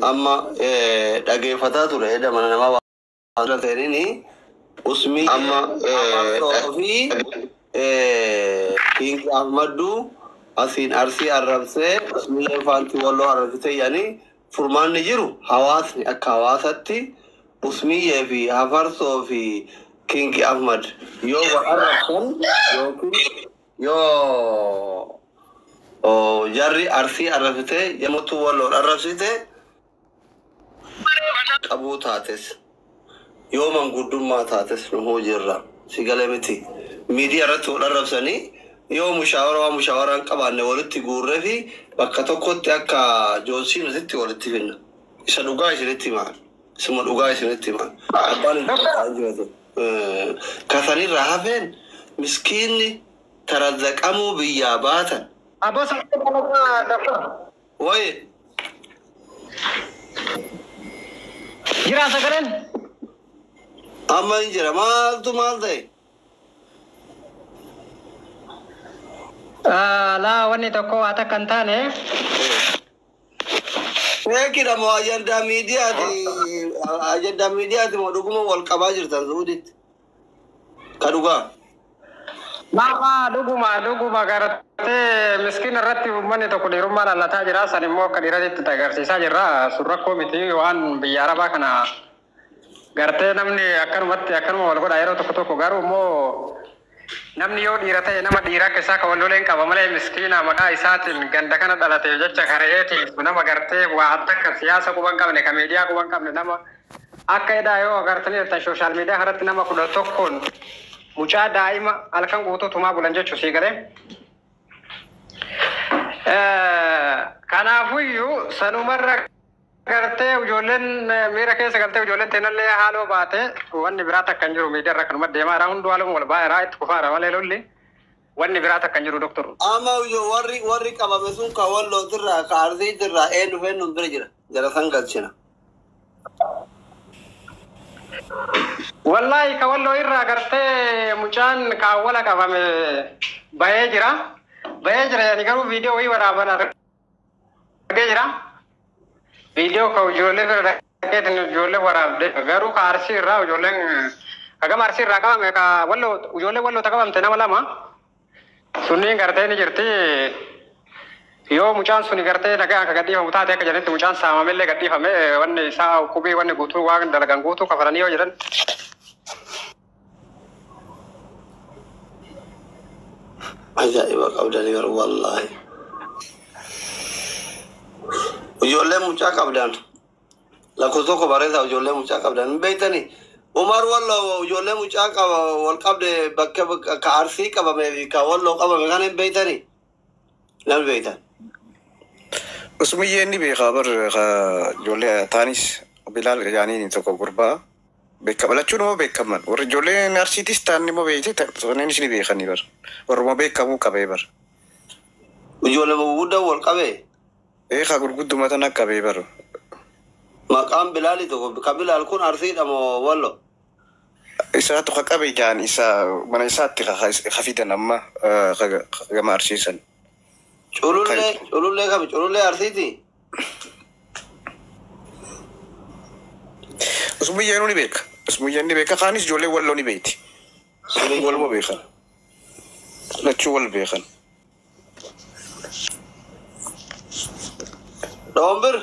Amma dhageeffataa ture edda mana namaa waan ta'eenini usmii amma fi Kingi Ahmaddu asiin Arsii arrabsee, usmii faantii Walloo arrabsitee jedhanii. Furmaanni jiru hawaasni akka hawaasatti Usmiyyee fi Hafarsoo fi Kingi Ahmad yoo wal arrabsan yookiin yoo jarri Arsii arrabsitee yemmuu Walloon arrabsite qabuu taates, yoo manguddummaa taates, nu hojiirra si galee miti. Miidiyaa irratti wal arrabsanii yoo mushaawara waan mushaawara hin qabaanne walitti guurree fi bakka tokkotti akka joonsiinutitti walitti finna. Isa dhugaa isinitti himaa, isuma dhugaa isinitti himaa. Abbaan hin jiratu kasanirraa hafeen miskiinni tarazzaqamuu biyyaa baatan. Aboo doctor. Wayi. Jira sagaleen? Amma hin jira. Maaltu maal ta'e? Laa, wanni tokko waa takka hin taane. Feekidha moo ajandaa miidiyaati? Ajandaa miidiyaati moo dhuguma wal qabaa jirtan Suuditti? Ka dhugaa. Laa, dhuguma dhuguma gartee miskiin irratti uummanni tokko dhiirummaa lallataa jira. San immoo akka dhiiratitti agarsiisaa jirra. Sun rakkoo miti. Waan biyya arabaa kana gartee namni akkanumatti akkanuma wal godha yeroo tokko tokko. Garuu immoo namni yoo dhiira ta'e nama dhiira akka isaa ka wal loleen qaba malee, miskiina maqaa isaatiin ganda kana dhalateef jecha kare'eetiif nama gartee waa takka siyaasa quban qabne, ka miidiyaa quban qabne, nama akka edaa yoo agartanii jirtan social media kanatti nama 11n mucaa daa'ima halkan guutuu tumaa bulan jechuu sii galee. Kanaafuyyuu sanumarra gartee ijoolleen miira keessa galtee ijoolleen teenallee haaloo baate. Wanni biraa takka hin jiru. Miidiyaa irra kanuma deemaa jira. Hunduu haaluma wal baay'eera itti kufaara malee lolli wanni biraa takka hin jiru, doktor. Amma yoo warri qabame sun ka Wallootirraa ka Arsiitirraa eenyu feennu bira jira. Jara san galchina. Wallaahi ka Walloo irraa gartee mucaan kaawwala qabame bahee jira. Bahee jira yani, garuu viidiyoo wayii waraaban argee jira. Viidiyoo ka ijoollee bira dhaqeetiin ijoollee waraabde. Garuu ka Arsii irraa ijoolleen ka gama Arsii irraa qabame, ka Walloo, ijoollee Walloota qabamte nama lama. Sunniin gartee ni jirti. Yoo mucaan suni gartee nagaan ka gadhiifamu taate, akka jedhanitti mucaan saamamellee gadhiifame, wanni isaa qubii wanni guutuu waan dalagan guutuu kafalanii yoo jedhan. Ajaa'iba qabdanii garuu wallaahi. Ijoollee mucaa qabdan. Lakkoofsa tokko barreessaa, ijoollee mucaa qabdan. Hin beektanii? Umar Walloo ijoollee mucaa qaba wal qabde bakka ka Arsii qabamee fi ka Walloo qabame kana hin beektanii? Namni beektan. Usmuyyee inni beekaa bar ijoollee taanis Bilaal jaaniin tokko gurbaa beekama, lachuun immoo beekaman, warri ijoolleen Arsiitis ta'an immoo beekte, kanneenis ni beekanii bar, warruma beekamuu qabee bar. Ijoollee gurguddaa wal qabee. Eekaa, gurgudduma tana qabee bar. Maqaan Bilaali tokko ka Bilaal kun Arsiidha moo Walloo? Isaatu ka qabe jaan, isa mana isaatti ka fidan amma gama Arsiisan. Culullee, culullee kami? Culullee Arsiiti? Usmuyyee ni beeka. Usmuyyeen ni beeka, kaanis ijoollee Walloo ni beekti. Waluma beekan. Lachuu wal beekan. Doombir.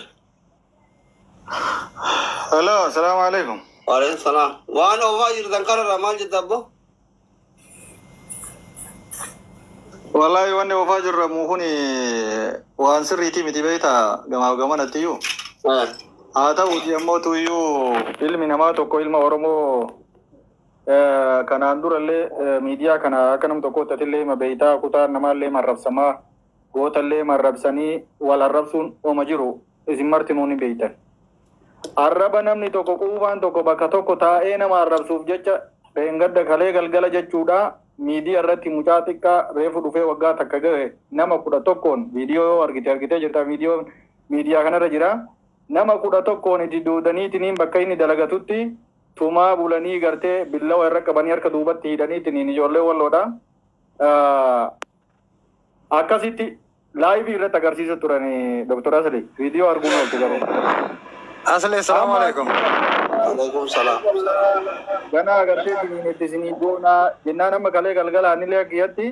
Hello, assalamu alaikum. Waalaikum salaam. Waan oofaa jirtan kanarraa maal jetta, abbo? Wallahi wanni oofaa jirramu kun waan sirriitii miti, beektaa, gamaaf gamanatti iyyuu. Haa ta'uuti ammoo iyyuu ilmi namaa tokko ilma Oromoo kanaan durallee miidiyaa kana akka nam tokkootti atillee hima beektaa, kutaan namaallee marrabsamaa, gootallee marrabsanii wal arrabsuun ooma jiru, isin martinuu ni beektan. Arraba namni tokko quufaan tokko bakka tokko taa'ee nama arrabsuuf jecha dheengadda kalee galgala jechuudha, miidiyaa irratti mucaa xiqqaa reefu dhufee waggaa takka gahe nama 11n viidiyoo yoo argite argitee jirta, viidiyoo miidiyaa kanarra jira. Nama 11n itti duudaniitiniin bakka inni dalagatutti tumaa bulanii, gartee billawa irra qabanii harka duubatti hidhaniitiniin ijoollee Walloodha. Akkasitti live irratti agarsiisa turan. Doktor Asli, viidiyoo arguun ooltu garuu. Asli, assalamu alaikum. Alaikum salaam. Ganaa agartee itti isinii goonaa jennaan amma kalee galgalaanillee akkiyatti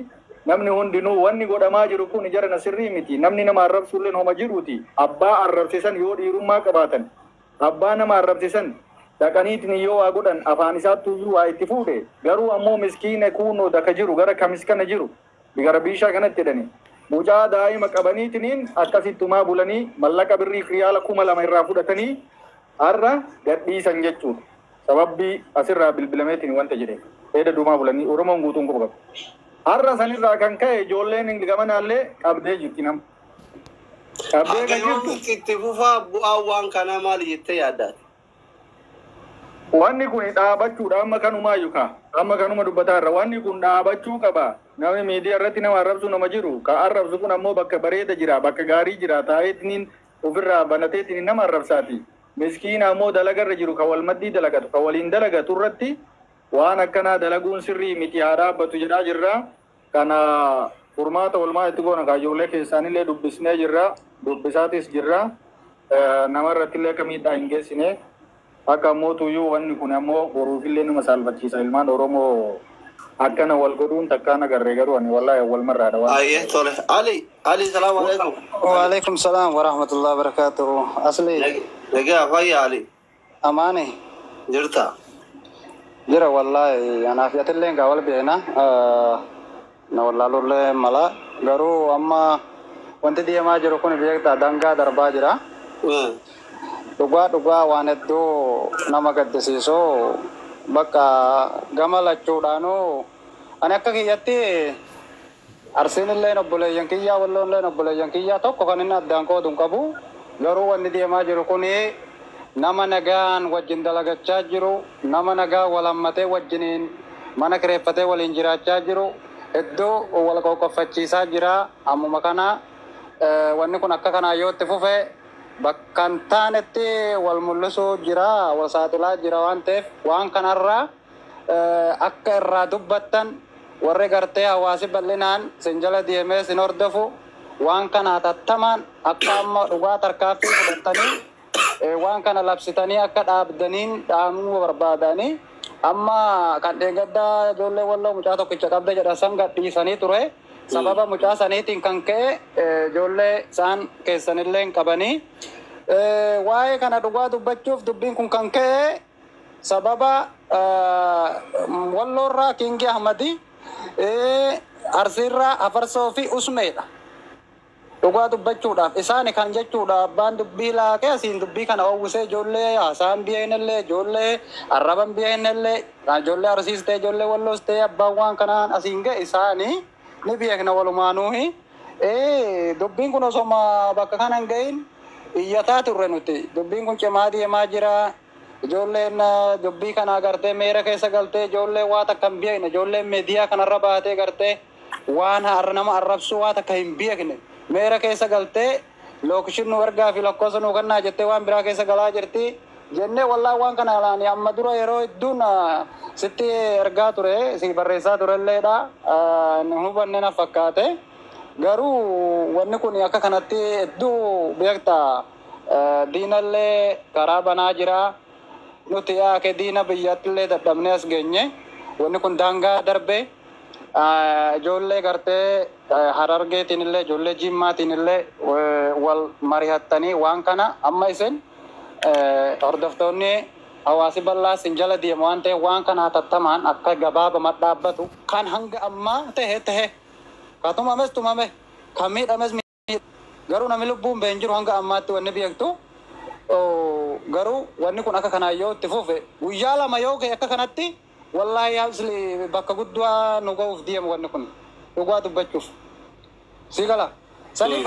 namni hundinuu wanni godhamaa jiru kun jara sirrii miti. Namni nama arrabsullee homa jiruuti. Abbaa arrabsisan yoo dhiirummaa qabaatan, abbaa nama arrabsisan dhaqaniitiin yoo waa godhan afaan isaatti iyyuu waa itti fuudhe. Garuu ammoo miskiina kuunoo daka jiru gara kamis kana jiru gara biishaa kanatti jedhani. Mucaa daa'ima qabaniitiniin akkasittumaa bulanii mallaqa birrii riyaala 2000 irraa fudhatanii har'a gadhiisan jechuudha. Sababbii asirraa bilbilameetiin wanta jedhe. Dheeda duumaa bulanii Oromoon guutuun quba qabu. Har'a sanirraa kan ka'e ijoolleen gamanaallee qabdee jirti nama. Qabdee kan jirtu. Itti fufaa bu'aa waan kanaa maali jettee yaaddaati? Wanni kun dhaabachuudha amma kanumaayyuu kaa. Amma kanuma dubbataa irra wanni kun dhaabachuu qaba. Namni miidiyaa irratti nama arrabsu nama jiru. Ka arrabsu kun ammoo bakka bareeda jira, bakka gaarii jira. Taa'eetiniin ofirraa banateetiin nama arrabsaati. Miskiina ammoo dalagarra jiru ka wal maddii dalagatu, ka waliin dalagatu irratti waan akkanaa dalaguun sirrii miti haa dhaabbatu jedhaa jirra. Kana furmaata olmaa itti goona ijoollee keessaanillee dubbisnee jirra, dubbisaatis jirra. Nama irrattillee akka miidhaa hin geessine. Akka ammoo tuyyuu wanni kun ammoo boruufillee nama saalfachiisa. Ilmaan Oromoo akkana wal godhuun takkaan agarree garuu ani wallaahi wal marraadha waan. Ayyee tole. Ali, Ali salaamu alaikum. Wa alaikum salam wa rahmatullahi wa barakatuh. Asli. Nagaa fayyaa Ali. Amaani. Jirta. Jira wallaahi anaaf atillee gaa wal beekna. Na wallaalullee mala. Garuu amma wanti deemaa jiru kun beektaa dangaa darbaa jira. Dhugaa dhugaa waan hedduu nama gaddisiisu bakka gama lachuudhaanuu ani akka kiyyatti Arsiin illee obboleeyyan kiyyaa, Walloon illee obboleeyyan kiyyaa tokko kan inni addaan qoodu hin qabu. Garuu wanni deemaa jiru kun nama nagaan wajjin dalagachaa jiru, nama nagaa wal hammatee wajjiniin mana kireeffatee waliin jiraachaa jiru hedduu wal qoqqoffachiisaa jira. Ammuma kana wanni kun akka kanaa yoo itti fufe bakka hin taanetti wal mul'isuu jira, wal saaxilaa jira waan ta'eef waan kanarraa akka irraa dubbattan warri gartee hawaasi bal'inaan sin jala deemee sin hordofu waan kana hatattamaan akka amma dhugaa tarkaaffii fudhattanii waan kana labsitanii akka dhaabdaniin dhaamuu barbaadanii amma kan dheengaddaa ijoollee Walloo mucaa tokkicha qabda jedha san gadhiisanii ture. Sababa mucaa saniitiin kan ka'e ijoollee isaan keessanillee hin qabanii. Waa'ee kana dhugaa dubbachuuf dubbiin kun kan ka'e sababa Walloorraa Kingi Ahmadi, Arsiirraa Afarsoo fi Usmeedha. Dhugaa dubbachuudhaaf isaani kan jechuudha abbaan dubbii laaqee asiin dubbii kana oowwisee ijoollee haasaan biyyeenillee ijoollee arraban biyyeenillee ijoollee Arsiis ta'e ijoollee Walloos ta'e abbaan waan kanaan asiin ga'e isaani ni beekna walumaanuuhi. Dubbiin kun osoma bakka kana hin gahin iyyataa turre nuti. Dubbiin kun cimaa deemaa jira. Ijoolleen dubbii kana agartee meera keessa galtee ijoollee waa takka hin beekne ijoolleen miidiyaa kanarra baatee gartee waan nama arrabsuu waa takka hin beekne meera keessa galtee lookishin nu ergaa fi lakkoofsa nu kennaa jettee waan biraa keessa galaa jirti. Jennee wallaahi waan kana alaani amma dura yeroo hedduun sitti ergaa ture si barreessaa turelleedha. Nu hubanne na fakkaate. Garuu wanni kun akka kanatti hedduu beektaa diinallee karaa banaa jira. Nuti yaake diina biyyattillee dadhabnee as geenye. Wanni kun daangaa darbe ijoollee gartee Harargeetiin illee ijoollee Jimmaatiin illee wal mari'attanii waan kana amma isin hordoftoonni hawaasi bal'aa isin jala deemu waan ta'eef waan kana hatattamaan akka gabaabama dhaabbatu kan hanga ammaa ta'e ta'e ka tumames tumame kan miidhames miidhame garuu namni lubbuun ba'e hin jiru hanga ammaatti wanni beektu. Garuu wanni kun akka kanaan yoo itti fufe guyyaa lama yoo ga'e akka kanatti wallaahi asli bakka guddaa nu ga'uuf deemu wanni kun dhugaa dubbachuuf. Si gala. Saniif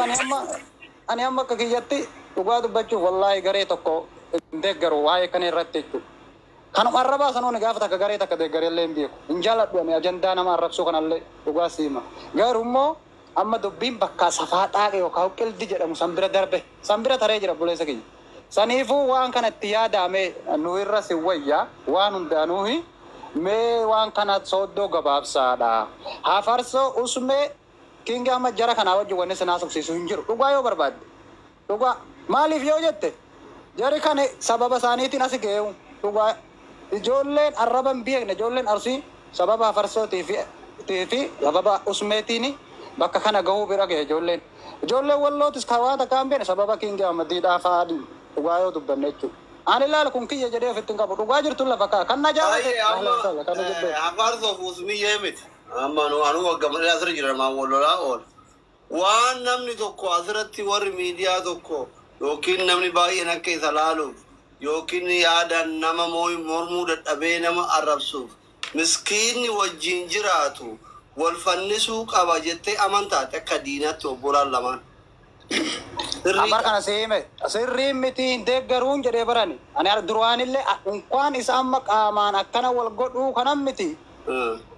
ani amma akka kiyyatti dhugaa dubbachuuf wallaahi garee tokko hin deeggaru waa'ee kana irratti jechuudha. Kanuma arrabaa sanoonni gaafa takka garee takka deeggarellee hin beeku. Hin jaaladhu ani ajandaa nama arrabsuu kanallee dhugaa siima. Garuu immoo amma dubbiin bakka safaaxaa yookaan qildi jedhamu san bira darbe san bira taree jira buleessa kiyya. Saniifuu waan kanatti yaadame nu irra si wayya waan hundaanuuhi mee waan kana sooddoo gabaabsaadha. Hafarsoo Usmee Kingi Ahmad jara kanaa wajjin wanni sinaa subsiisu hin jiru. Dhugaa yoo barbaadde. Dhugaa maaliif yoo jette Jari kan sababa isaaniitiin asi ga'eewu. Dhugaa ijoolleen arraba hin beekne ijoolleen Arsii sababa hafarsootii fi sababa usmeetiin bakka kana gahuu bira gahe ijoolleen. Ijoolleen Wallootis kan waan takka hin beekne sababa Kiingi Ahmadiidhaa fa'aa dhugaa yoo dubbanne jechuudha. Ani ilaala kun kiyya jedhee ofitti hin qabu. Dhugaa jirtu lafa kaa. Kan na jaalate. Hafarsoof usmiyyee miti. Amma nu anu waggaa asirra jira maan wal lolaa oola. Waan namni tokko asirratti warri miidiyaa tokko yookiin namni baay'een akka isa laaluuf yookiin yaadaan nama mormuu dadhabee nama arrabsuuf miskiinni wajjin jiraatu wal fannisuu qaba jettee amantaate akka diinaatti obbolaan lamaan. Abar kana siime sirriin miti hin deeggaruun jedhee barani. Ani duraanillee unkaan isa amma qaamaan akkana wal godhuu kanan miti.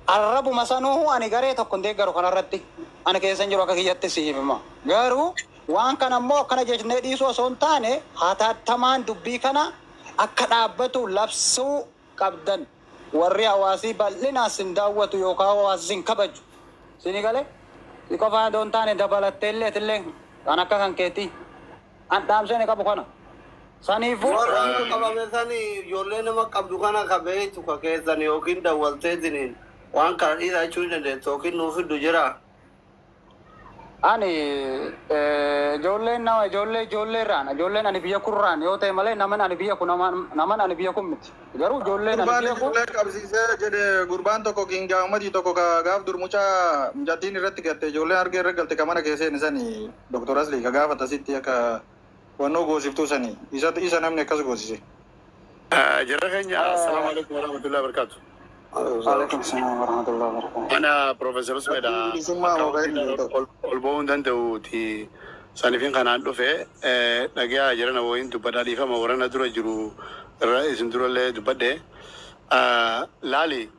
Arrabuma sanuu ani garee tokko hin deeggaru kanarratti. Ani keessa hin jiru akka kiyyatti siif hima. Garuu waan kana immoo akkana jechnee dhiisuu osoo hin taane hatattamaan dubbii kana akka dhaabbatu labsuu qabdan. Warri hawaasii bal'inaan sin daawwatu yookaan hawaasi sin kabaju. Sini galee? Si qofaan osoo hin taane dabalattee illee illee kan akka kan keetii. An dhaamsee ni qabu kana. Saniifuu Warra qabame sani ijoollee nama qabdu kana ka beektu ka keessan yookiin dawwalteetiniin waan kana dhiisaa jechuu ni dandeettu yookiin nuuf fiddu jira. Ani ijoolleen nama ijoollee ijoollee irraan ijoolleen ani biyya kurraan yoo ta'e malee naman ani biyya kun naman ani biyya kun miti. Garuu ijoolleen ani Gurbaan biyya kun ijoollee qabsiisee jedhe gurbaan tokko Kiingi Ahmadii tokko ka gaaf dur mucaa mucattiin irratti gatte ijoolleen argee irra galte ka mana keessa hin sani Dr. Asli ka gaafata sitti akka wannoo goosiftuu sani isa namni akkas goosise. Jara keenya assalaamu alaikum warahmatullahi wabarakatuh. Alaikum salaam warahmatullahi wabarakatuh. Ana Profeesar Usmeedha. Bilisummaa moobaayilii ta'u. Ol ba'uu hin danda'uuti. Saniifin kanaan dhufe dhagayaa jara na wayiin dubbadhaa dhiifama warra dura jiru irra isin durallee dubbadhe. Laali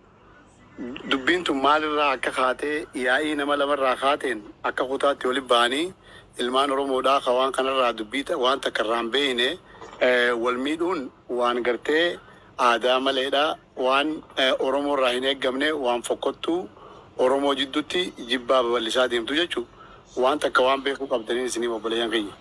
dubbiin tun maalirraa akka kaatee yaa'ii nama lamarraa kaateen akka kutaatti walitti ba'anii ilmaan Oromoodhaa ka waan kanarraa dubbii waan takka irraa hin beekne wal miidhuun waan gartee aadaa maleedha waan Oromoo irraa hin eeggamne waan fokkottuu Oromoo jidduutti jibbaa babal'isaa deemtu jechuudha. Waan takka waan beekuu qabdaniin isiniif obboleeyyan keenya.